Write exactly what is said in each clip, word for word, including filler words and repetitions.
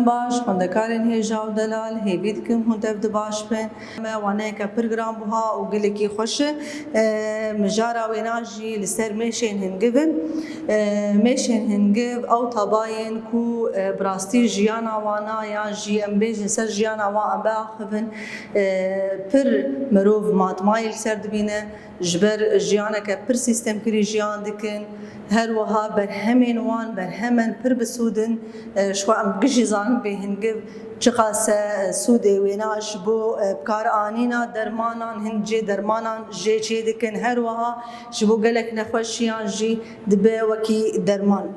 Baş, xwendekarên hêja û delal, hêvî dikim hûn dev di baş bin. Me waneyeke pir giran buha û gelekî xweş e. E, mijara wêna jî li ser mêşên hingiv in. E, mêşên hingiv ew tabayên ku, e, bi rastî jiyana wana yan jî em bêjin ser jiyana wan em biaxivin, e, pir mirov matmayî li ser dibîne. Ji ber jiyaneke pir sîstemkirî jiyan dikin, her wiha berhemên wan berhemen pir bi sûd in. E, ji xwe em gişî zanin bê hingiv çiqas e, sûdê wêna ji bo, e, bikaranîna dermanan, hin cê dermanan jê çê dikin, her wiha ji bo gelek nexweşiyan jî dibe wekî derman.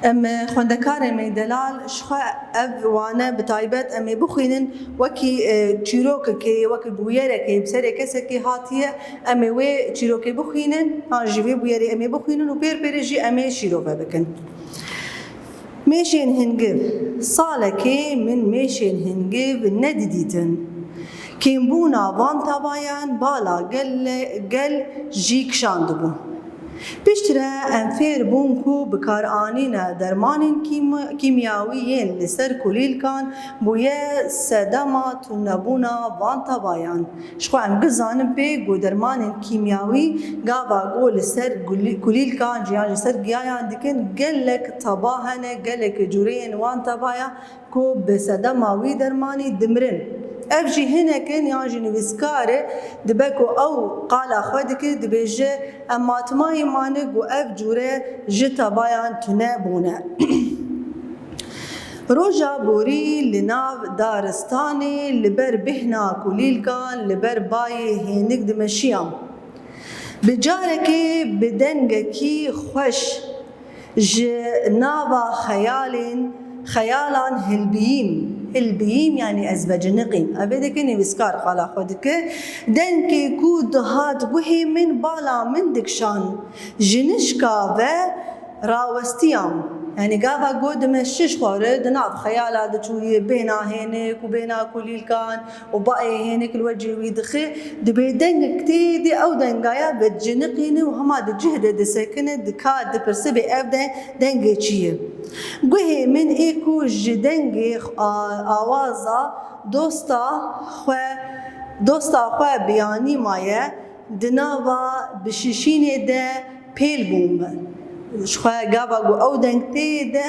Em, e, xwendekarê me delal, ji xwe ev wane bi taybet em ê bixwînin, wekî, e, çîrokekê, wekî bûyerekê bi serê kesekê hatiye, em ê wê çîrokê bixwînin, an jî vê bûyerê em ê bixwînin û pêr pêrê jî em ê şîrove bikin. Mêşên hingiv. Salekê min mêşên hingiv nedidîtin. Kêmbûna van tabayan bala gel, gel jî kişandibû. Piştre em fêr bûn ku bikaranîna dermanên kîm-, kîmyawî yên li ser kulîlkan bûye sedema tunebûna van tabayan. Ji xwe em giş zanin pê ku dermanên kîmyawî gava ku li ser gulî-, kulîlkan yan jî ser giyayan dikin, gelek taba hene, gelek cûreyên wan tabaya ku bi sedema wî dermanî dimirin. Ev jî hinek in yan jî nivîskar e, dibe ku ew qala xwe dike, dibêje, em matmayî mane ku ev cûre ji tabayan tune bûne. Roja borî li nav daristanê li ber bêhna kulîlkan li ber bayê hênik dimeşiyam. Bi carekê bi dengekî xweş ji nava xeyalên, xeyalan hilbiyîm. Hilbiyîm, yanî ez veciniqîm. Ev ê dike nivîskar qala xwe dike. Dengê ku dihat guhê min, bala min dikişan. Ji nişka ve rawestiyam. Yanî gava ku dimeşiş xwe re di nav xeyala diçûyê bêhna hênik û bêhna kulîlkan û bayê hênik li wecê wî dixe, dibê dengek tê de ew dengaya veciniqîne û hema di cih de disekine, dika dipirse bê ev de dengê çi ye? Guhê min ê ku ji dengê a-, awaza dosta xwe, dosta xwe biyanî maye, di nava bişişînê de pêl bûm. Ji xwe gava ku ew deng tê de,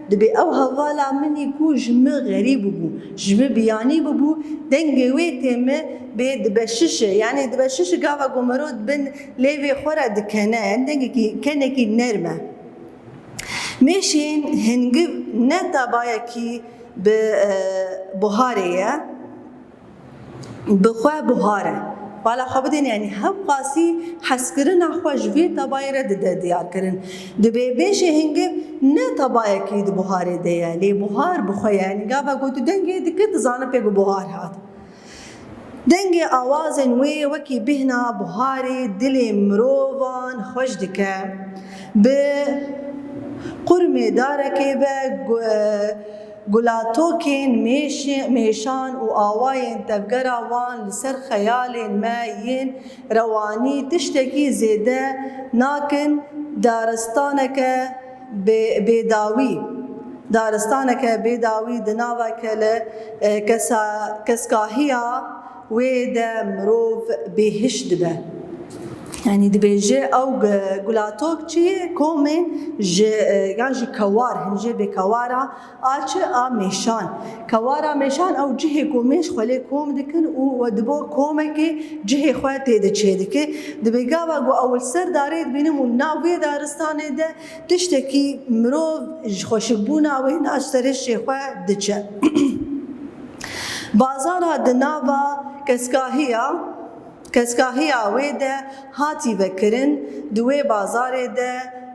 dibê ew hevala min î ku ji min xerîb bû, ji min biyanî bû, dengê wê tê min bê dibeşişe. Yanî dibeşişe gava ku mirov bin lêvê xwe re dikene, dengekî kenekî nerm e. Mêşên hingiv ne tabayekî bi, e, buharê ye. Bi xwe buhar e. Bala xwe bidên, yanî hevqasî hezkirina xwe ji vê tabayê re dide diyarkirin. Dibê mêşê hingiv ne tabayekî di buharê de ye, lê buhar bi xwe ye. Yanî gava ku tu dengê dike, tu zanî pê ku buhar hat. Dengê awazên wê wekî bêhna buharê dilê mirovan xweş dike. Bi qurmê darekê be, gu-, gulatokên mêşê-, mêşan û awayên tevgera wan li ser xeyalên me yên rewanî tiştekî zêde nakin, daristaneke bê-, bêdawî. Daristaneke bêdawî di nava kele, e, kesa-, keskahiya wê de mirov bêhiş dibe. Yanî dibêje ew gu-, gulatok çi ye? Komên ji, e, yan jî kewar, hin jê bê kewara a çi? A mêşan. Kewara mêşan ew cihê ku mêş xwe lê kom dikin û we dibo komekê cihê xwe tê de çêdike. Dibê gava ku ew li ser darê dibînim û nav vê daristanê de tiştekî mirov ji xweşikbûna wê na ji ser hişê xwe diçe. Bazara di nava keskahiya, keskahiya wê de hatî vekirin, di wê bazarê de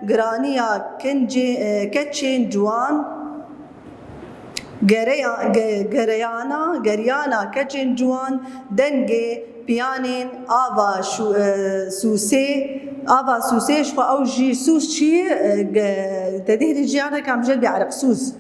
giraniya kincê-, e, keçên ciwan, gereya-, ge-, gereyana, geriyana keçên ciwan, dengê piyanên ava şû-, e, sûsê, ava sûsê ji xwe ew jî sûs çi ye, e, ge-, te dêrî jiyanek em jê bê eriqsûs.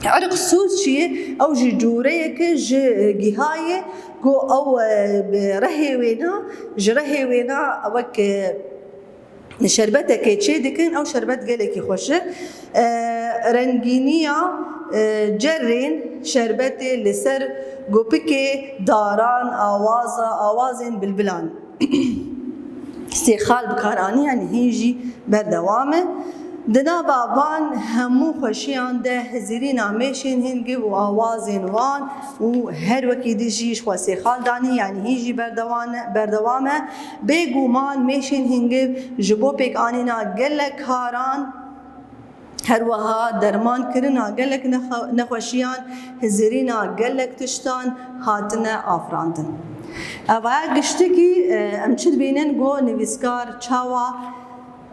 Eriqsûs çi ye? Ew jî cûreyeke ji, e, gîha ye ku ew, e, bi rehê wêna, ji rehê wêna wek, e, şerbetekê çê dikin, ew şerbet gelekî xweş e. E, rengîniya e, cerên şerbetê li ser gopikê daran, awaza, awazên bilbilan. Sêxal bi kar anî, yanî hîn jî berdewam e. Di nava van hemû xweşiyan de hizirîna mêşên hingiv û awazên wan û her wekî din jî ji xwe sêxal danî, yanî hîn jî berdewan-, berdewam e. Bêguman mêşên hingiv ji bo pêkanîna gelek karan, her wiha dermankirina gelek nexe-, nexweşiyan, hizirîna gelek tiştan hatine afirandin. Eva giştikî, e, em çi dibînin ku nivîskar çawa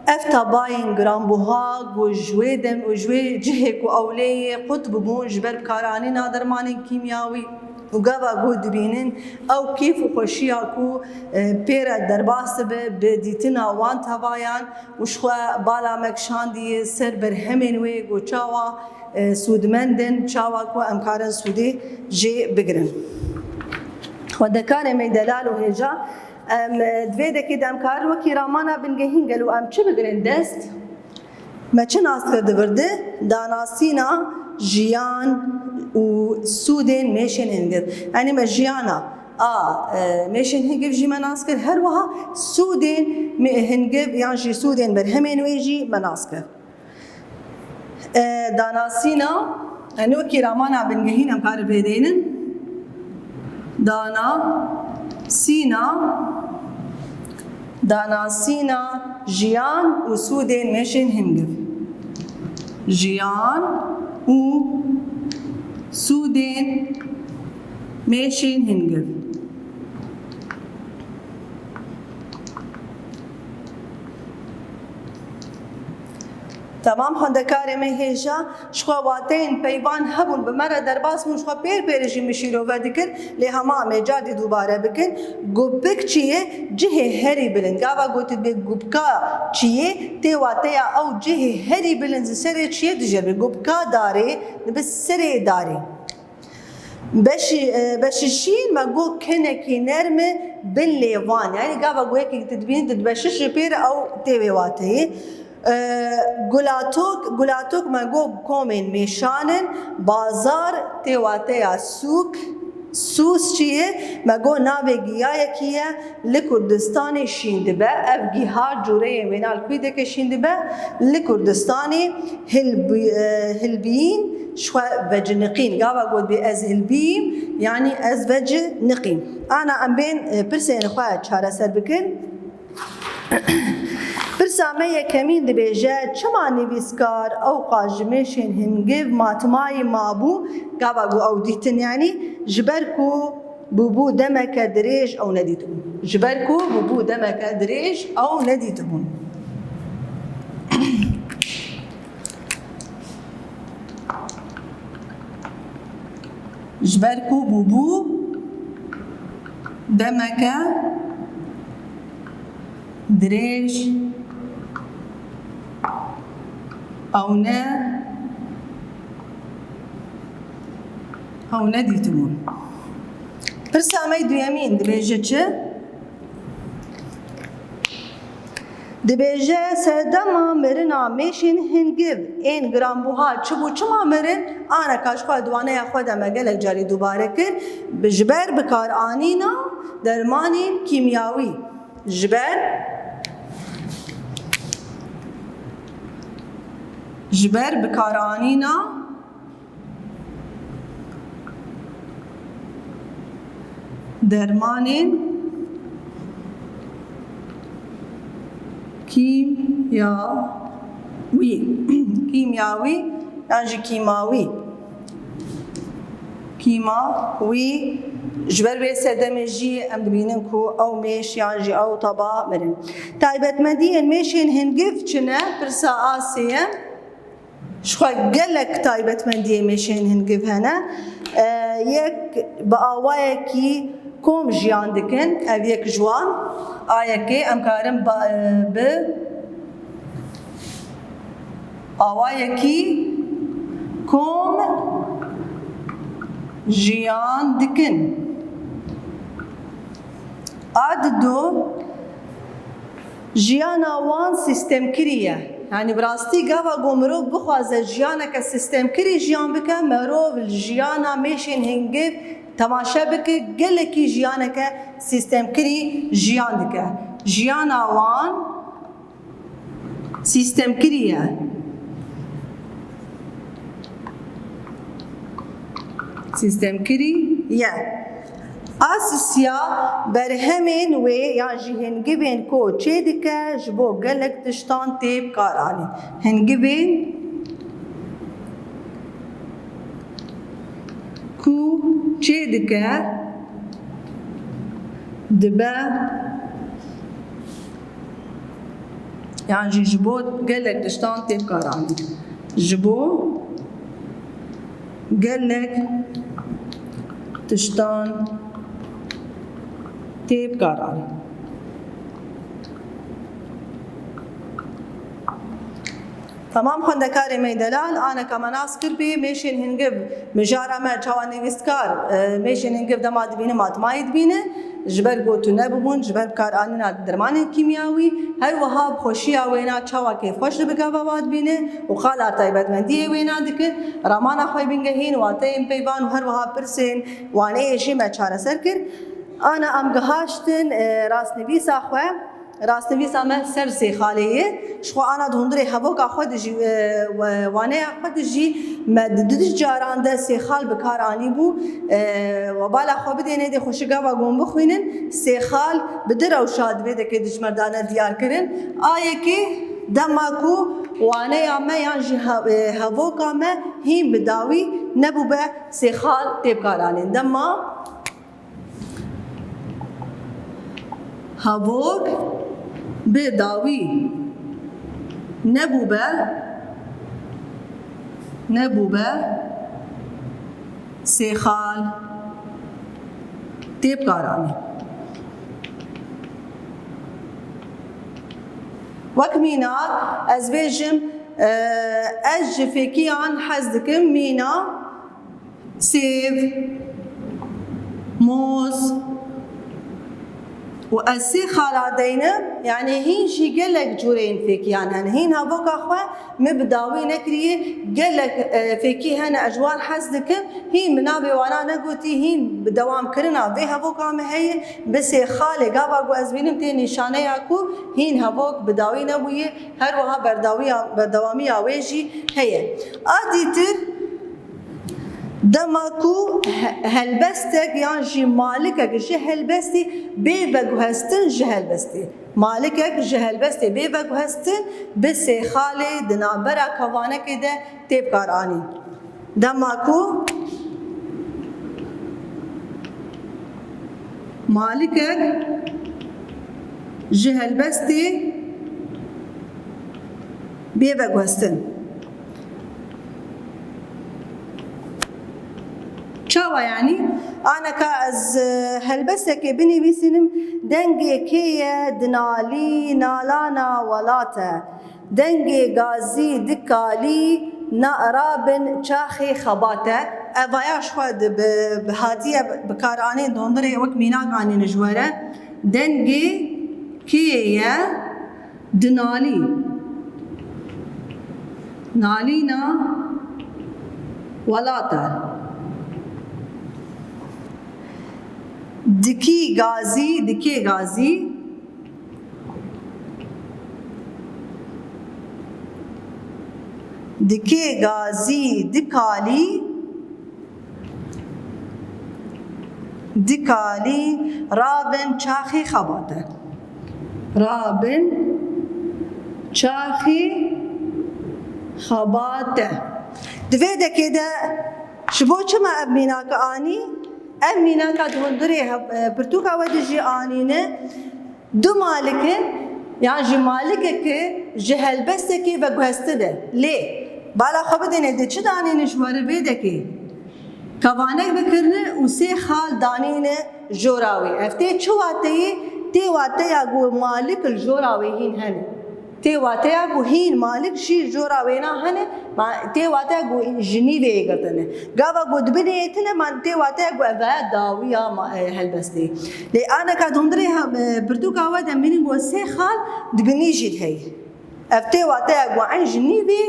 ev tabayên giranbuha ku ji wê dem û ji wê cihê ku ew lê yê qut bibûn ji ber bikaranîna dermanên kîmyawî û gava ku dibînin ew kêf û xweşiya ku, e, pê re derbas dibe bi dîtina wan tabayan û ji xwe bala me kişandiye ser berhemên wê ku çawa, e, sûdmend in, çawa ku em karin sûdê jê bigirin. Xwendekarê me delal û hêja, em, e, di vê dekê de em karin wekî ramana bingehîn gelo em çi bigirin dest? Me çi nas kir di vir de? Danasîna jiyan û sûdên mêşên hingiv. Yanî me jiyana a, e, mêşên hingiv jî me nas kir. Her wiha sûdên mê-, hingiv yan jî sûdên berhemên wê jî me nas kir. E, danasîna, e, nokî ramana bingehîn em karin vê deynin. Dana, sîna, danasîna jiyan û sûdên mêşên hingiv. Jiyan û sûdên mêşên hingiv. Temam xwendekarê me hêja, ji xwe wateyên peyvan hebûn, bi me re derbas bûn, ji xwe pêr pêr jî min şîrove dikir, lê hema em ê carî dubare bikin. Gupik çi ye? Cihê herî bilind. Gava got dibe gupka çi ye? Tê wateya ew cihê herî bilind ji serê çi ye diceribî. Gupka darê, dibe serê darê. Beşî-, e, beşî şîn me got kenekî nerm e bin lêvan. Yanî gava ku yekî tu dibînî, tu dibeşiş jî pê re ew tê wê wateyê. E, gulatok, gulatok me got komên mêşan in, bazar tê wateya sûk, sûs çi ye? Me got navê giyayekî ye, li Kurdistanê şîn dibe. Ev giha cûreyên wêna li Kwîdekê şîn dibe. Li Kurdistanê hilbi-, e, hilbiyîn ji xwe veciniqîn. Gava got bê ez hilbiyîm, yanî ez veciniqîm. Ana em bên, e, pirsên xwe çareser bikin. Pirsa me yekemîn dibêje, çima nivîskar ewqa ji mêşên hingiv matmayî mabû? Gava ku ew dîtin, yanî ji ber ku bûbû demeke dirêj ew nedîtibûn. Ji ber ku bûbû demeke dirêj ew nedîtibûn. Ji ber ku bûbû demeke dirêj ew ne, ew nedîtibûn. Pirsa me duyemîn dibêje çi? Dibêje, serdema mirina mêşên hingiv ên giranbuha çi bû, çima mirin? Ana ka ji xwe di waneya xwe de me gelek carî dubare kir, bi-, ji ber bikaranîna dermanên kîmyawî. Ji ber, ji ber bikaranîna dermanên kîmyawî, kîmyawî yan jî kîmawî. Kîmawî, ji ber vê sedemê jî em dibînin ku ew mêş yan jî ew taba mirin. Taybetmendiyên mêşên hingiv çi ne? Pirsa a sêyem. Ji xwe gelek taybetmendiyê mêşên hingiv hene. E, yek bi awayekî kom jiyan dikin, ev yek ji wan. A yekê em karin ba-, e, bi awayekî kom jiyan dikin. A dido jiyana wan sîstemkirî ye. Yanî bi rastî gava ku mirov bixwaze jiyaneke sîstemkirî jiyan bike, mirov li jiyana mêşên hingiv temaşe bike, gelekî jiyaneke sîstemkirî jiyan dike. Jiyana wan sîstemkirî ye. Sîstemkirî ye. Asisya berhemên wê yan jî hingivên ku çêdike ji bo gelek tiştan tê bikaranîn. Hingivên ku çêdike dibe yan jî ji bo gelek tiştan tê bikaranîn. Ji bo gelek tiştan tê bikaranîn. Temam xwendekarê me delal, aneka me nas kir bî, mêşên hingiv mijara me çawa nivîskar, e, mêşên hingiv dema dibîne, matmayî dibîne, ji ber ku tune bûbûn, ji ber bikaranîna dermanên kîmyawî, her wiha bi xweşiya wêna çawa kêfxweş li bi gava wa dibîne û qala taybetmendiyê wêna dike, ramana xwe bingehîn, wateyên peyvan û her wiha pirsên waneyê jî me çareser kir. Ana em gihaştin, e, rastnivîsa xwe. Rastnivîsa me ser sêxalê ye. Ji xwe ana di hundirê hevoka xwe de jî, e, we-, waneya xwe de jî me di du caran de sêxal bi kar anîbû. E, we bala xwe bidêne dê xweşik gava gon bixwînin. Sêxal bi du rewşa divê dekê dijmerdane diyar kirin. A yekê dema ku waneya me yan jî he-, e, hevoka me hîn bi dawî nebûbe sêxal tê bikaranîn. Dema Havok bi dawî nebûbe, nebûbe sêxal tê bikaranî. Wek mînak, ez bêjim, e, ez ji fêkiyan hez dikim, mîna, sêv, moz û ez sêxala deynim, yanî hîn jî gelek cûreyên fêkiyan hene. Hîn hevoka xwe min bi dawî nekiriye, gelek, e, fêkî hene ez ji wan hez dikim, hîn min navê wana negotî, hîn bi dewamkirina vê hevoka min heye, bi sêxalê gava ku ez bînim tê nîşaneya ku hîn hevok bi dawî nebûye, her wiha berdawiya, berdewamiya wê jî heye. A dîtir, Dema ku he-, helbestek yan jî malikek ji helbestê bê veguhestin ji helbestê. Malikek ji helbestê bê veguhestin bi sêxalê di navbera kevanekê de tê bikaranîn. Dema ku malikek ji helbestê bê veguhestin. Çawa yanî? Aneka ez, e, helbestekê binivîsînim, dengê kê ye dinalî nalana welat e. Dengê gazî dikalî na rabin çaxê xebat e. Evaya ji xwe di bi, bi hatiye bikaranîn, di hundirê wek mînak anîne ji we re. Dengê kê ye? Dinalî. Nalîna welat e. Dikî gazî, dikê gazî. Dikê gazî, dikalî. Dikalî rabin çaxî xebate. Rabin çaxî xebate. Di vê dekê de ji bo çima ev mînaka anî? Ev mînaka di hundirê hev-, e, pirtûka we de jî anîne. Du malik in, yan jî malikeke ji helbestekê veguhestine. Lê bala xwe bidêne, dê çi danîne ji we re vê dekê? Kevanek bikirine û sê xal danîne jora wê. Ev tê çi wateyê? Tê wateya ku malik li jora wê hîn hene. Tê wateya ku hîn malik jî jora wêna hene, ma-, tê wateya ku ji nîvê yê girtine. Gava ku di binê yê tune, ma tê wateya ku ev e dawiya ma-, e, helbestê. Lê aneka di hundirê he-, e, pirtûka we de mînin ku sê xal di binî jî heye. Ev tê wateya ku eyn ji nîvê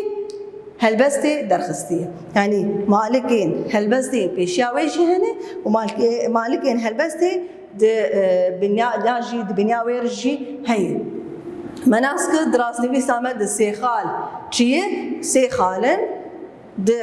helbestê derxistiye. Yanî malikên helbestê pêşiya wê jî hene û malkê-, malikên helbestê di, e, binya, ya jî di binya wê re jî heye. Me nas kir, di rastnivîsa me di sê xal çi ye? Sê xal in. Di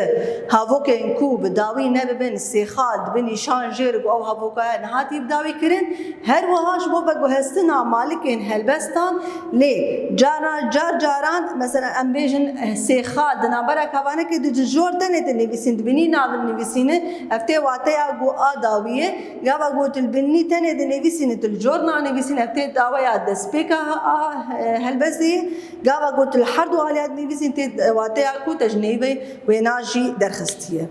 havokên ku bi dawî nebibin, sê xal dibin nîşan jê re ku ew havokaya nihatî bi dawî kirin. Her wiha ji bo veguhestina malikên helbestan, lê cara, car caran, mesela em bêjin, eh, sê xal di navbera kavanekê di dijor tenê dinivîsîn, di binî navin nivîsîne, ev tê wateya ku a dawî ye. Gava ku tu li binî tenê dinivîsîne, tu li cor nanivîsîne, ev tê daweya destpêka a, a, eh, helbestê ye. Gava ku tu li her du aliya dinivîsîn tê wateya ku te ji neyvê wêna jî derxistiye.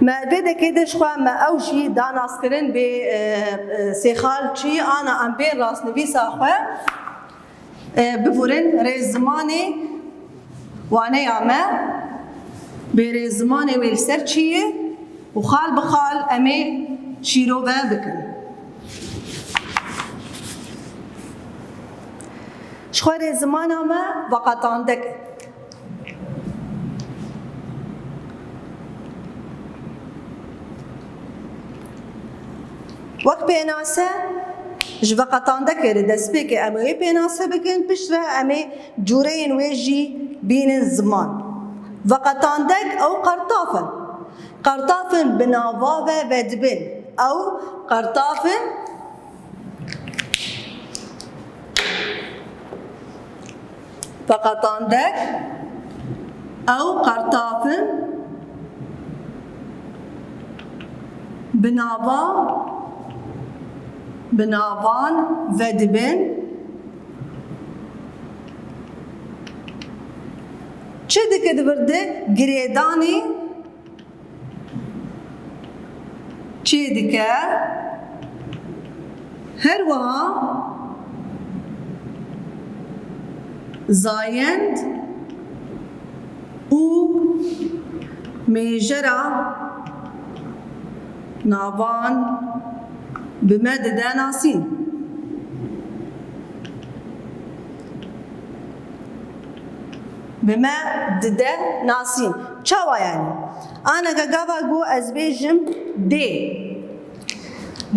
Me vê dekê de ji xwe me ew jî da naskirin bê, e, e, sê xal çi ana em bên rastnivîsa xwe, e, bivurin rêzimanê waneya me, bê rêzimanê wê li ser çi ye û xal bi xal em ê şîrove bikin. Ji xwe rêzimana me veqetandek e. Wek pênase ji veqetandekê re destpêkê em ê wê pênase bikin, piştre em ê cûreyên wê jî bînin ziman. Veqetandek ew qertaf in. Qertaf in bi nava ve vedibin. Ew qertaf in. Veqetandek ew qertaf in bi nava, bi navan vedibin. Çi dike di vir de? Girêdanê çêdike, her wiha zayend û mêjera navan bi me dide nasîn. Bi me dide nasîn. Çawa yani? Aneke gava ku ez bêjim dê.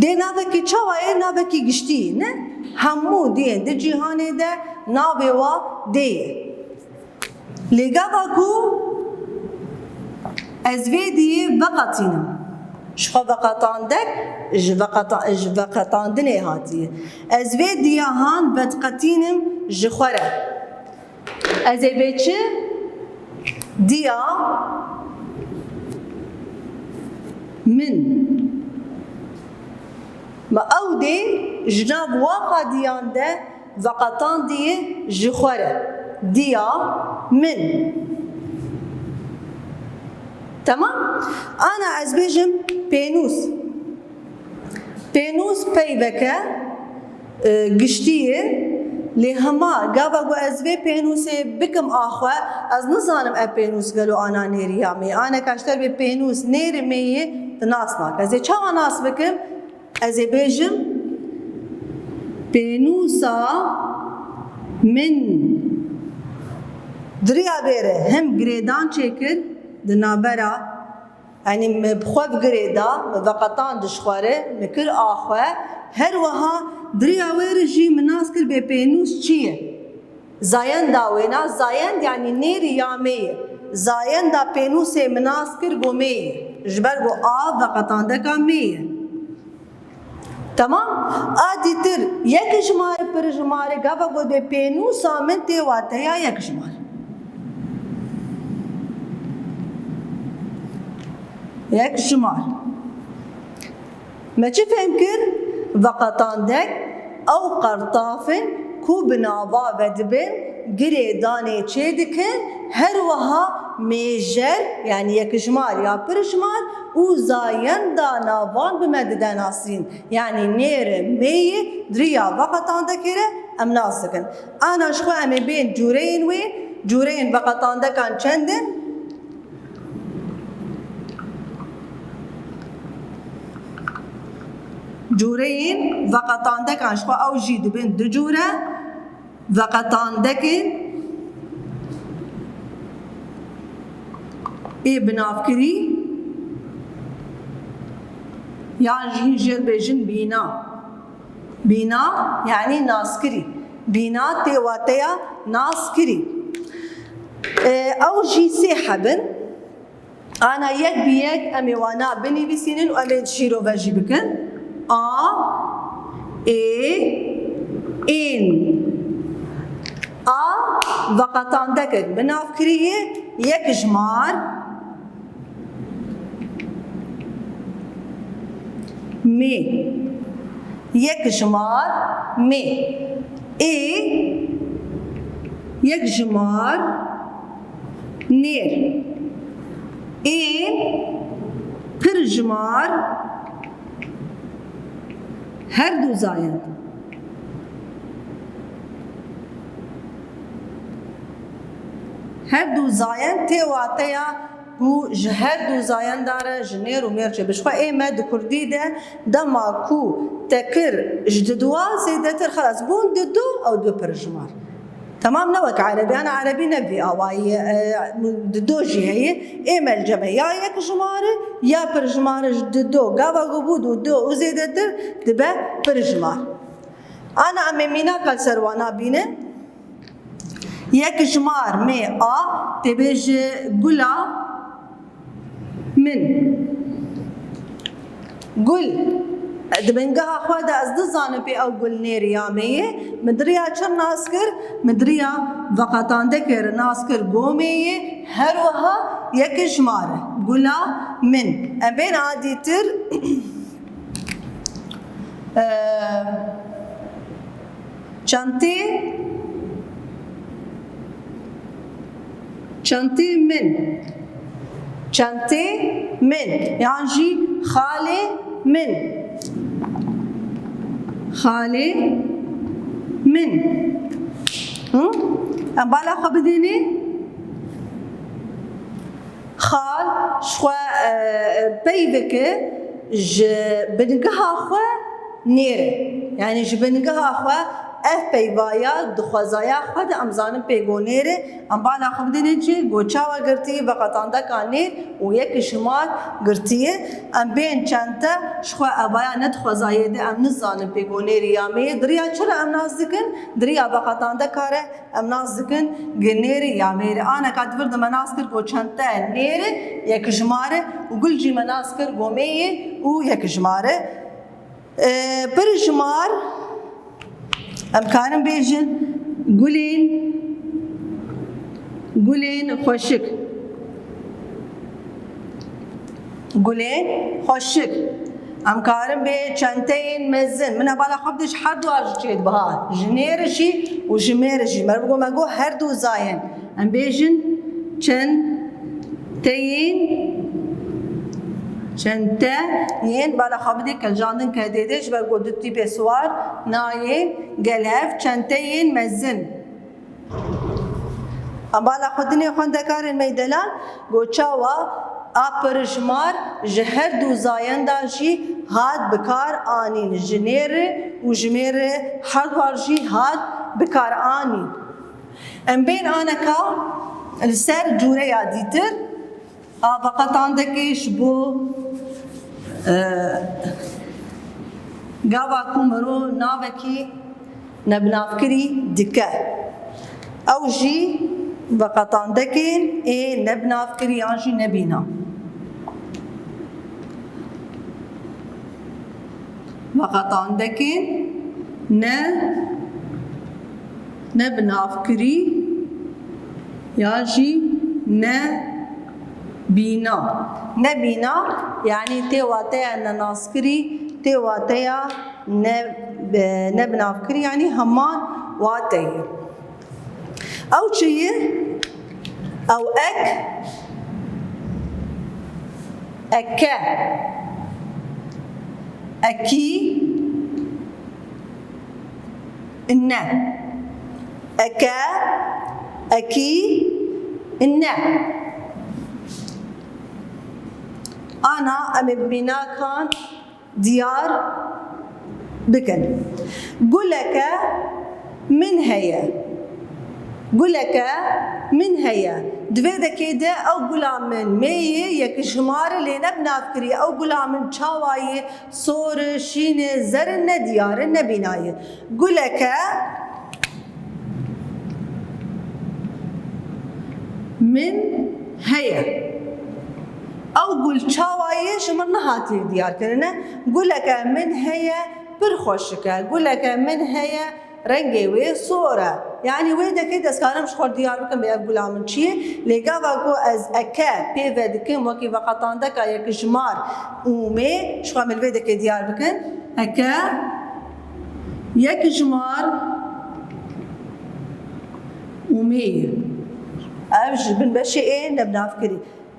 Dê navekî çawa ye? Navekî giştî ye, ne? Hemû diyên di cîhanê de navê wa dê ye. Lê gava ku ez vê diyê veqetînim, ji xwe veqetandek, ji veqeta-, ji veqetandinê hatiye. Ez vê diya han vediqetînim ji xwe re. Ez ê bê çi? Diya min. Ma ew dê ji nav waqa diyan de veqetandiye ji xwe re. Diya min. Temam? Ana ez bêjim pênûs. Pênûs peyveke, e, giştî ye, lê hema gava ku ez vê pênûsê bikim a xwe, ez nizanim ev pênûs gelo ana nêrî ya me ye. Aneka ji te re bê pênûs nêrî me ye, tu nas nake. Ez ê çawa nas bikim? Ez ê bêjim, pênûsa min. Di riya vê re him girêdan çêkir di navbera, yanî min bi xwe bi girê da, min veqetand ji xwe re, min kir a xwe, her wiha di riya wê re jî min nas kir bê pênûs çi ye. Zayenda wêna, zayend yanî nêrî ya me ye. Zayenda pênûsê min nas kir got me ye. Ji ber ku a veqetandeka me ye. Temam? A dîtir yek jimar, pir jimar, gava got bê pênûsa min tê wateya yek jimar. Yek jimar. Me çi fêm kir? Veqetandek ew qertaf in ku bi nava vedibin, girêdanê çêdikin, her wiha mêjer, yanî yekjimar ya pirjimar û zayenda navan bi me dide nasîn. Yanî nêrê mêyê di riya veqetandekê re em nas dikin. Ana ji xwe em ê bên cûreyên wê, cûreyên veqetandekan çend in? Cûreyên veqetandekan ji xwe ew jî dibin du cûre. Veqetandekên Ê binavkirî yan jî jêr bêjin bîna. Bîna yanî naskirî. Bîna tê wateya naskirî. Ê, ew jî sê heb in. Ana yek bi yek em ê wana binivîsînin û em ê şîrove jî bikin. A, ê, ên. A, veqetandekek binavkirî ye, yek jimar. Mê. Yek jimar mê. Ê, yek jimar nêr. Ê, pir jimar her du zayend. Her du zayend tê wateya ku ji her du zayenda re ji nêr û mêr çêbe. Ji xwe ê me di kurdî de dema ku te kir ji diduwa zêdetir, xelas bûn didu, ew dibe pirjimar. Temam, ne wek erebî. Ana erebî ne vî awayî ye, e, didu jî heye. Ê me li cem e ya yek jimar e, ya pirjimar e, ji didu. Gava ku bû didu û zêdetir dibe pirjimar. Ana em ê mînaka li ser wana bînin. Yek jimar mê a, tê bêje gula min. Gul. Di bingeha xwe de ez dizanim pê ew gul nêrî ya mê ye. Min di riya çi nas kir? Min di riya veqetandekê re nas kir, go mê ye. Her wiha yek jimar e. Gula min. Em bên a dîtir. Ee, çentê, çentê min. Çentê min. Yan jî xalê min. Xalê min. Hı? Em bala xwe bidênê. Xal ji xwe, e, peyveke ji bingeha xwe nêr e. Yanî ji bingeha xwe ev peyva ya di xwezaya xwe de em zanin pê go nêr e. Em bala xwe bidêne cî, go çawa girtî, veqetandeka nêr û yek jimar girtiye. Em bên çente ji xwe evaya ne di xwezayê de em nizanin pê go nêrî ya mê ye. Di riya çi re em nas dikin? Di riya veqetandeka re. Em nas dikin gi nêrî ya mêrî. Aneka di vir de me nas kir ku çente nêrî yek jimar e û gul jî me nas kir ku mê ye û yek jimar e. Ee, pir jimar em karin bêjin gulên, gulên xweşik. Gulên xweşik. Em karin bê çenteyên mezin. Min hevala xwe bide ji her du a jî çêdibe ha. Ji nêr jî û ji mêr jî. Meriv got me got her du zayên. Em bêjin çenteyên, çenteyên, bala xwe bidê keljandin kedê de ji ber got du tîpê siwar nayên gel hev çenteyên mezin. Em bala xwe dinê xwendekarên me yî delal, got çawa a pirjimar ji her du zayenda jî hat bi kar anîn, ji nêr û ji mêr her dwar jî hat bi kar anîn. Em bên aneka li ser cûreya dîtir. A veqetandekê ji bo, e, gava ku mirov navekî nebinavkirî dike. Ew jî veqetandekên ê nebinavkirî yan jî nebîna. Veqetandekên ne, nebinavkirî ya jî ne bîna. Nebîna, yanî tê wateya nenaskirî, tê wateya ne, e, nebinavkirî, yanî heman wate ye. Ew çi ye? Ew ek, eke, ekî, ne. Eke, ekî, ne. Ana em ê bi mînakan diyar bikin. Guleke min heye. Guleke min heye. Di vê dekê de ew gula min mê ye, yekjimar e, lê ne binavkirî. Ew gula min çawa ye? Sor e, şîn e, zer e, ne diyar e, ne bîna ye. Guleke min heye. Ew gul çawa ye, ji min nehatiye diyarkirine. Guleke min heye, pir xweşik e. Guleke min heye, rengê wê sor e. Yanî wê dekê ez karim ji xwe diyar bikim bê ev gula min çi ye. Lê gava ku ez eke pê ve dikim wekî veqetandeka yekjimar û mê, ji xwe min li vê dekê diyar bikin. Eke yekjimar û mê ye. Ev ji binbeşê ê nebnavkirî.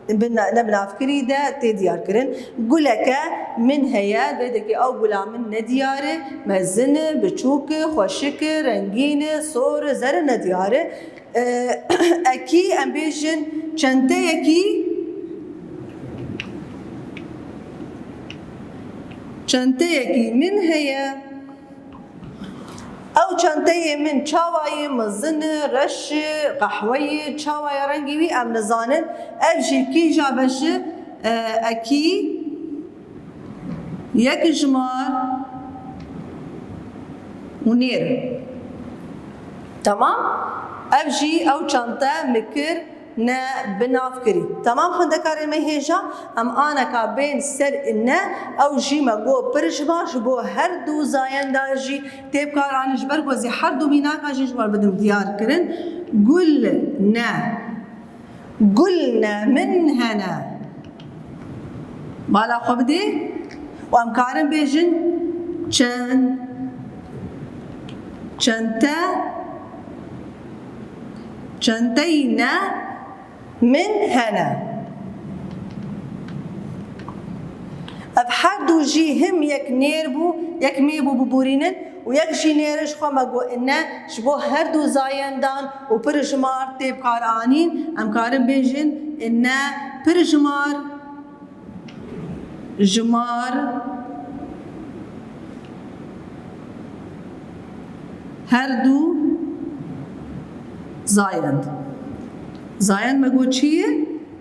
Bi ne-, nebnavkirî de tê diyarkirin. Guleke min heye, vê dekê ew gula min ne diyar e, mezin e, biçûk e, xweşik e, rengîn e, sor e, zer e, ne diyar e. E, ekî, em bêjin çenteyekî, çenteyekî min heye. Ew çenteyê min çawa ye? Mezin e, reş e, qehwe ye, çawa ye rengê wî? Em nizanin. Ev jî kîja beş e? E, ekî yekjimar û nêr. Temam. Ev jî ew çente min kir ne binavkirî. Temam xwendekarên me hêja, em aneka bên ser inne, ew jî me got pir ji me, ji bo her du zayenda jî tê bikaranîn, ji ber ku ez ê her du mînaka jî ji we bidim diyar kirin. Gul ne. Gul ne min hene. Bala xwe bidê û em karin bêjin çend, çente, çenteyî ne min hene. Ev her du jî him yek nêr bû, yek mê bû biborînin û yek jî nêr e, ji xwe me got inne, ji bo her du zayendan û pir jimar tê bikaranîn, em karin bêjin inne pir jimar, jimar, her du zayend. Zayend me got çi ye?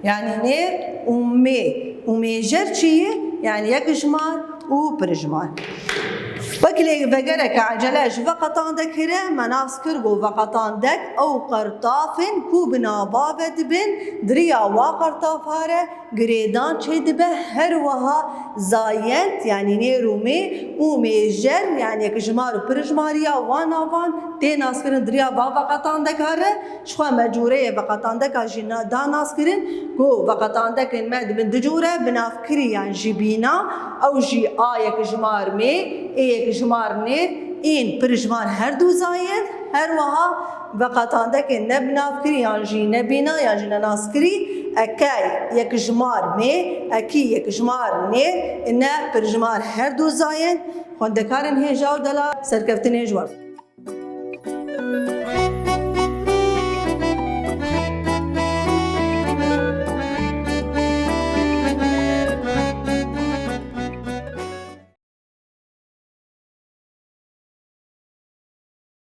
Yanî nêr û mê û mêjer çi ye? Yanî yekjimar û pirjimar. Wek lê vegereke ecele ji veqetandek hire, me nas kir ku veqetandek ew qertafên ku bi nava ve dibin, di riya wa qertafa re girêdan çêdibe, her wiha zayend, yanî nêr û mê û mêjer, yanî yekjimar û pirjimariya wan navan tê naskirin di riya va veqetandeka re. Ji xwe me cûreyê veqetandeka jî na-, da naskirin ku veqetandekên me dibin du cûre, binavkirî yan jî bîna, ew jî a yekjimar mê, ê yekjimar nêr, în pirjimar her du zayend, her wiha veqetandekên ne binavkirî yan jî ne bîna yan jî ne naskirî, ekey yekjimar mê, ekî yekjimar nêr, ne pirjimar her du zayend. Xwendekarên hêja û delal, serkeftinên ji we re.